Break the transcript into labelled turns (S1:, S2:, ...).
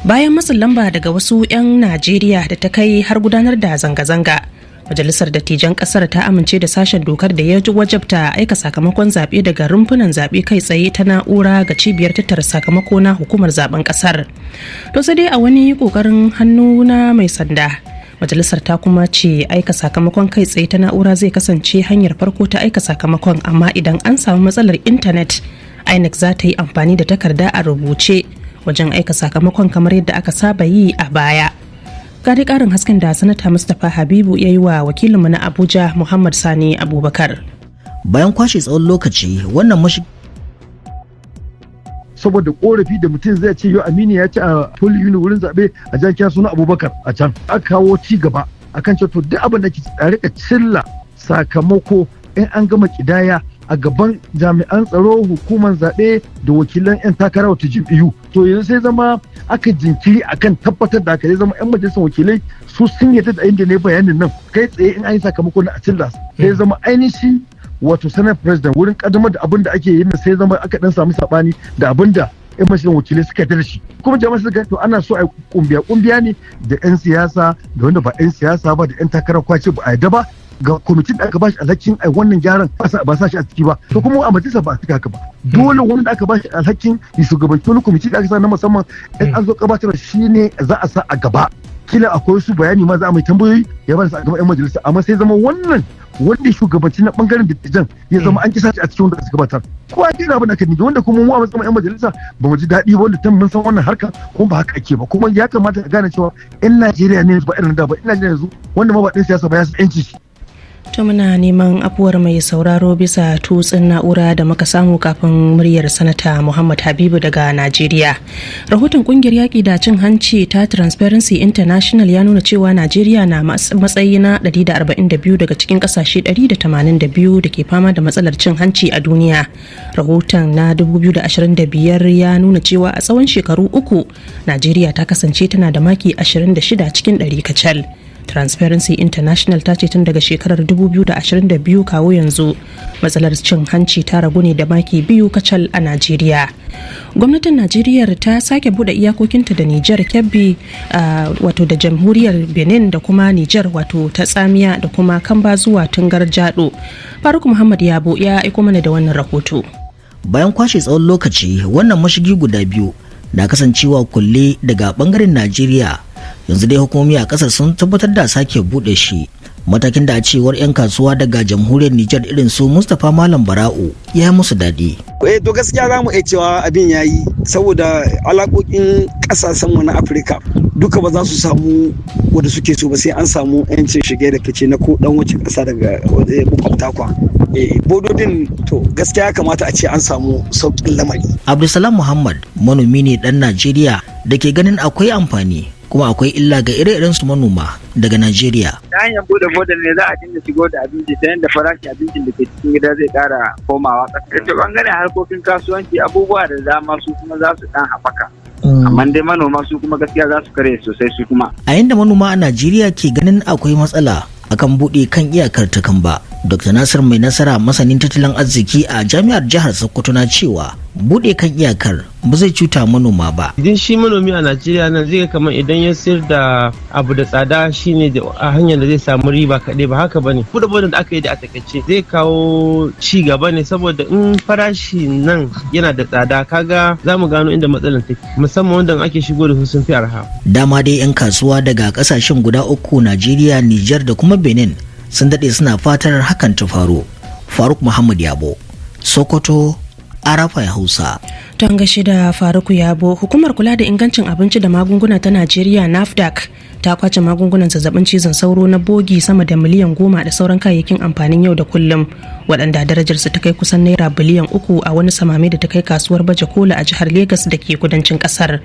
S1: Bayan matsin lamba daga wasu 'yan Najeriya da ta kai har gudanar da zanga-zanga, Majalisar Dattijan kasar ta amince da sashen dokar da ya wajabta aika sakamakon zaɓe daga rumfunan zaɓe kai tsaye ta na'ura ga cibiyar tattara sakamako na hukumar zaben kasar. To sai dai a wani kokarin hannu na mai sanda, majalisar ta kuma ce aika sakamakon kai tsaye ta na'ura zai kasance hanyar farko ta aika sakamakon, amma idan an samu matsalar intanet, INEC za ta yi amfani da takarda a rubuce wajen aika sakamakon kamar yadda aka saba yi a baya. Gari karin hasken da Sanata Mustapha Habibu ya yi wa wakilinmu na Abuja, Muhammad Sani Abubakar.
S2: Bayan kwashe tsawon lokaci wannan mashi
S3: Saboda korafi da mutum zai ce yau Aminu ya ci a polling unit, wurin zaɓe a jan kira suna Abubakar a can, aka kawo ci gaba akan cewa to duk abin da ke a rika cilla sakamako in an gama kidaya a gaban jami'an tsaro, hukumar zaɓe da wakilan 'yan takara, wata jam'iyyu. To yanzu sai zama aka jinkiri akan tabbatar da aka zai zama 'yan majalisar wakilai su sun yarda da inda ne bayanin nan kai tsaye in an yi sakamako na a cilla. Sai zama ainihin wato Senate President wurin kaddamar da abin da ake yi, sai zama aka dan samu sabani da abin da 'yan majalisar wakilai suka yarda da shi. Kuma jama'a suka to ana so a kumbiya kumbiya ne da 'yan siyasa da wanda ba 'yan siyasa ba da 'yan takarar kwace ba a yarda ba. Ga kwamitin da aka bashi alhakin ai wannan gyaran, ba sa shi a ciki ba. To kuma a majalisa ba a cika haka ba. Dole wanda aka bashi alhakin ya shugabanci wani kwamiti da aka sa na musamman, in an zo gabatar shi ne za a sa a gaba. Kila akwai wasu bayani ma za a mai tambayoyi ya ba su a gaban 'yan majalisa, amma sai zama wannan wanda shugabanci na bangaren dattijan ya zama an kisa shi a cikin wanda suka gabatar ko a kira abin da aka nige, wanda kuma mu a matsayin 'yan majalisa ba mu ji daɗi ba, wanda tun mun san wannan harka kuma ba haka ake ba. Kuma ya kamata a gane cewa 'yan Najeriya ne ba irin da ba. 'Yan Najeriya yanzu, wanda ma ba ɗan siyasa ba ya san 'yanci shi.
S1: To muna neman afuwar mai sauraro bisa tutsin na'ura da muka samu kafin muryar Sanata Muhammad Habibu daga Najeriya. Rahoton kungiyar yaƙi da cin hanci ta Transparency International ya nuna cewa Najeriya na matsayi na 142 daga cikin kasashe 182 da ke fama da matsalar cin hanci a duniya. Rahoton na 2025 ya nuna cewa a tsawon shekaru 3 Najeriya ta kasance tana da maki 26 cikin 100 kacal. Transparency International ta ce tun daga shekarar 2022 kawo yanzu, matsalar cin hanci ta ragu ne da maki 2 kacal a Najeriya. Gwamnatin Najeriya ta sake bude iyakokinta da Nijar, Kebbi, wato da Jamhuriyar Benin da kuma Nijar, wato ta Tsamiya da kuma Kamba zuwa Tungar Jado. Faruk Muhammad Yabo ya aiko mana da wannan rahoto.
S2: Bayan kwashe tsawon lokaci wannan mashigi guda biyu na kasancewa kulle daga bangaren Najeriya, yanzu dai hukumomi a kasar sun tabbatar da sake bude shi, matakin da a cewar 'yan kasuwa daga Jamhuriyar Nijar irin su Mustapha Malam Bara'u ya musu daɗi.
S4: Eh, to gaskiya za mu iya cewa abin ya yi, saboda alaƙoƙin ƙasashen mu na Afirka duka ba za su samu wanda suke so ba sai an samu 'yancin shige da fice na ko dan wace ƙasa daga makwabta kwa. Bododin, to gaskiya ya kamata a ce an samu sauƙin lamari.
S2: Abdulsalam Muhammad manomi ne ɗan Najeriya da ke ganin akwai amfani kuma akwai illa ga ire-iren su manoma daga Najeriya.
S5: Ta hanyar bude bodar ne za a dinga shigo da abinci, ta yadda farashin abincin da ke cikin gida zai kara komawa ƙasa. Ta bangaren harkokin kasuwanci, abubuwa da dama su kuma za su dan haɓaka. Amma dai manoma su kuma gaskiya za su kare sosai su kuma.
S2: A yanda manoma a Najeriya ke ganin akwai matsala akan buɗe kan iyakar ta Kamba, Dr. Nasir Mai Nasara, masanin tattalin arziki a Jami'ar Jihar Sokoto, na cewa buɗe kan iyakar ba zai cuta manoma ba.
S6: Idan shi manomi a Najeriya nan zai ga kamar idan ya sayar da abu da tsada shine da a hanyar da zai samu riba kaɗai, ba haka bane. Buɗe bodin da aka yi da a takaice zai kawo ci gaba ne, saboda in farashi nan yana da tsada, kaga za mu gano inda matsalar take, musamman wanda ake shigo da su sun fi arha.
S2: Dama dai 'yan kasuwa daga kasashen guda uku, Najeriya, Nijar da kuma Benin, sun daɗe suna fatar hakan ta faru. Faruk Muhammad Yabo, Sokoto, RFI Hausa.
S1: Don gaishe da Faruku Yabo. Hukumar kula da ingancin abinci da magunguna ta Najeriya, NAFDAC, ta kwace magungunan zazzabin cizon sauro na bogi sama da miliyan 10 da sauran kayayyakin amfanin yau da kullum waɗanda darajarsu ta kai kusan naira biliyan 3 a wani samame da ta kai kasuwar baje kola a jihar Legas da ke kudancin ƙasar.